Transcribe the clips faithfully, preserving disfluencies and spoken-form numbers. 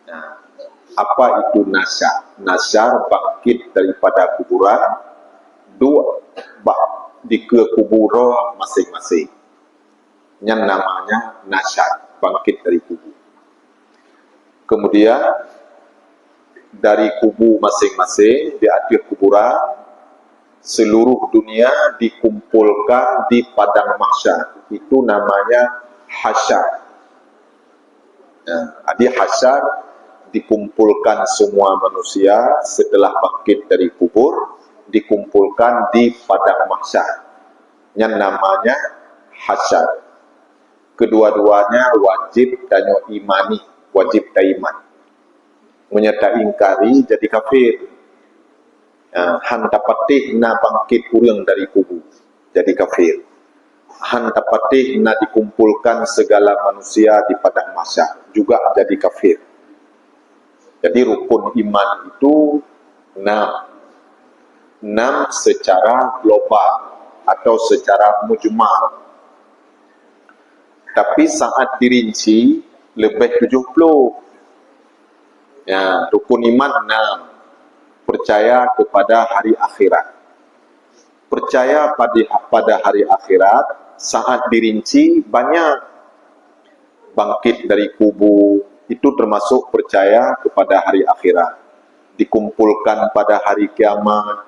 Nah, apa itu nasyar? Nasyar bangkit daripada kuburan, duek bak dikeue kubu roh maséng-maséng. Nyan namanya nasyar, bangkit dari kubu. Kemudian, dari kubu maséng-maséng di ateueh kuburan, seluruh dunia dikumpulkan di padang mahsyar. Itu namanya hasyar. Ya, jadi hasyar dikumpulkan semua manusia setelah bangkit dari kubur, dikumpulkan di padang mahsyar. Nyan namanya hasyar. Kedua-duanya wajib tanyoe imani, wajib taiman. Meunyoe taingkari, jadi kafir. Ya, han tapatéh na bangkit ureuëng dari kubu, jadi kafir. Han tapatéh na dikumpulkan segala manusia di padang mahsyar, juga jadi kafir. Jadi rukun iman itu enam. Enam secara global atau secara mujmal. Tapi saat dirinci, lebih tujuh puluh. Ya, rukun iman enam. Percaya kepada hari akhirat. Percaya pada, pada hari akhirat, saat dirinci, banyak. Bangkit dari kubu, itu termasuk percaya kepada hari akhirat. Dikumpulkan pada hari kiamat,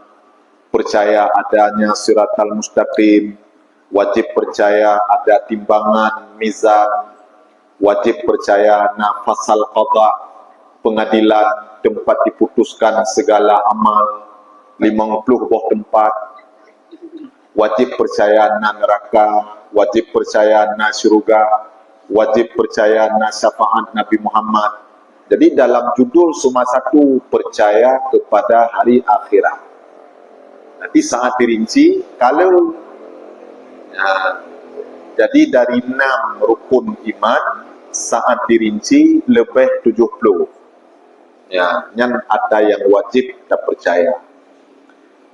percaya adanya siratal mustaqim, wajib percaya ada timbangan, mizan, wajib percaya na fasal qada, pengadilan, tempat diputuskan segala amal, limong puluh boh tempat, wajib percaya na neraka, wajib percaya na syurga, wajib percaya na syafaat Nabi Muhammad. Jadi dalam judul semua satu, percaya kepada hari akhirat. Nanti saat dirinci, kalau, nah, jadi dari enam rukun iman, saat dirinci lebih tujuh puluh. Ya, nyan ada yang wajib kita percaya.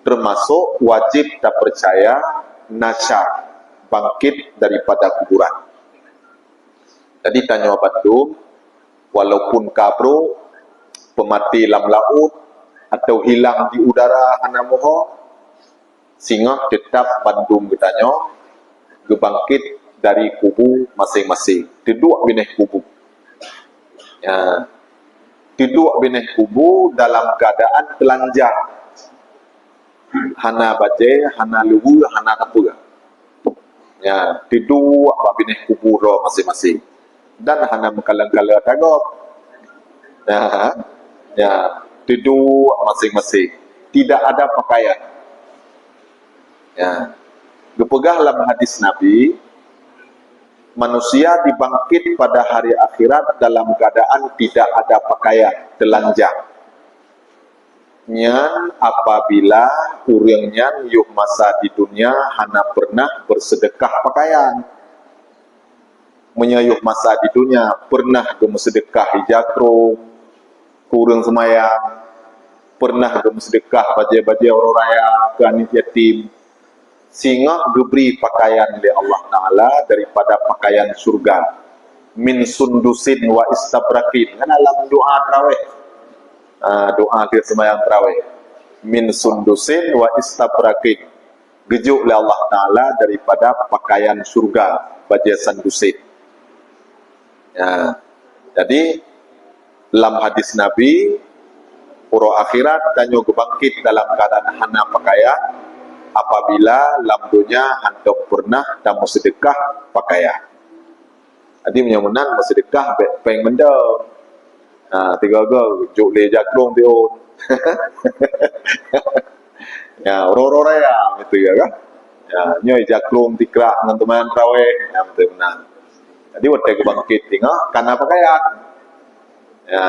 Termasuk wajib kita percaya nasyar, bangkit daripada kuburan. Jadi tanyoe bandum, walaupun ka brok, peumaté lam laôt, atau hilang di udara hana muho, singoh teutap bandum geutanyoe geubangkit dari kubu maséng-maséng. Teuduek binéh kubu. Ya. Teuduek binéh kubu dalam keuadaan teulanjang. Hana bajée, hana luweue, hana sapeue. Ya, teuduek bak binéh kubu droe maséng-maséng. Dan hana meukalon-kalon ata gob. Ya, ya, teuduek maséng-maséng. Tidak ada pakaian. Ya. Geupeugah lam hadis Nabi, manusia dibangkit pada hari akhirat dalam keadaan tidak ada pakaian, telanjang. Nyan apabila ureuëng nyan yoh masa di dunia hana pernah bersedekah pakaian. Meunyoe yoh masa di dunia pernah geumeuseudeukah ija krong keu ureuëng seumayang, pernah geumeuseudeukah bajée-bajée uroe raya keu aneuëk yatim, singoh geubri pakaian lé Allah Taala daripada pakaian syurga. Min sundusin wa istabrakin. Kan dalam doa tarawih. Ah, doa keu seumayang tarawih. Min sundusin wa istabrakin. Geujok lé Allah Taala daripada pakaian syurga, bajée sandusin. Ya. Jadi, lam hadis Nabi, uroe akhirat tanyoe geubangkit dalam keuadaan hana pakaian, apabila lam donya hantom pernah tameuseudeukah pakaian. Jadi, meunyoe meunan meuseudeukah bék péng mendong. Ha, tiga-tiga jok lé ija krong tiôn. Ya, uroe-uroe raya beutôi ya kan? Ya, nyoe ija krong tikrak ngon teumanyong tarawih, ya beutôi meunan. Jadi watée geubangkit singoh kana pakaian. Ya.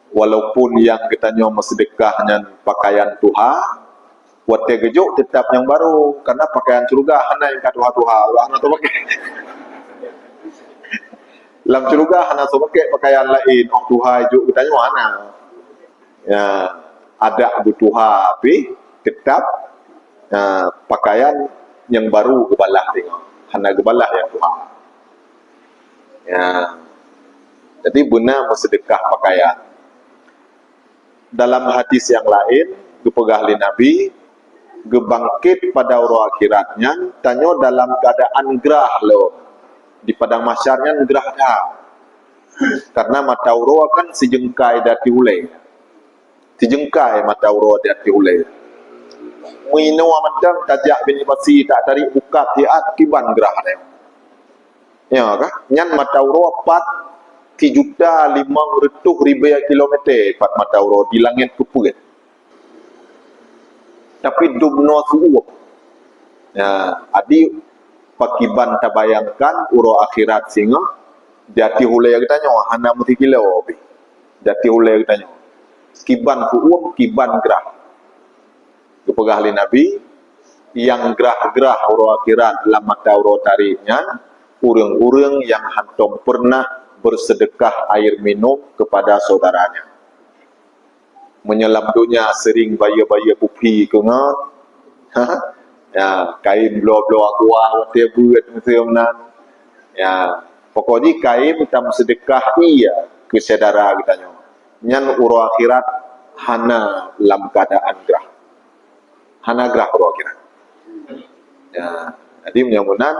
Walaupun nyang geutanyoe meuseudeukah nyan pakaian tuha, watée geujok teutap nyang barô, karena pakaian syeuruga hana nyang ka tuha-tuha, hana soe pakai. Lam syeuruga hana soe pakai pakaian laén, óh tuha jok geutanyoe hana. Ya, adak geutuha pih teutap, ya, pakaian nyang barô geubalah singoh, hana geubalah nyang tuha. Ya. Jadi beuna meuseudeukah pakaian. Dalam hadis nyang laén geupeugah lé Nabi, geubangket pada uroe akhirat nyan tanyoe dalam keuadaan grah lom. Di padang mahsyar nyan grah that. Karena mata uroe kan sijeungkai di ateueh ulée. Sijeungkai mata uroe di ateueh ulée. Meuinoe mantong tajak binéh basi tak tarék buka siat kiban grah nyan. Ya kah? Nyan mata uroe pat sijuta limong reutôh ribée kilometer pat mata uroe di langét keupeuet. Tapi dum noe su-uem. Ya, jadi pakiban tabayangkan uroe akhirat singoh di ateueh ulée geutanyoe hana meusikilo pih. Di ateueh ulée geutanyoe. Kiban su-uem, kiban grah. Geupeugah lé Nabi, nyang grah-grah uroe akhirat lam mata uroe tarék nyan, ureuëng-ureuëng nyang hántom peureunah beuseudeukah air minum keupada saudaranya. Meunyoe lam donya seuring bayeue-bayeue kupi keu ngon, ya, kain bloe-bloe aqua watée beuet meuseum nan. Ya, pokok jih kain tameuseudeukah ié keu syedara geutanyoe. Nyan uroe akhirat hana lam keuadaan grah. Hana grah uroe akhirat. Ya, jadi meunyoe meunan,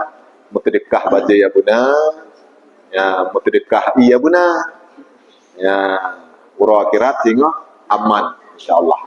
meuseudeukah bajée ya beuna, ya, meuseudeukah ié ya beuna. Ya, uroe akhirat singoh aman, insya Allah.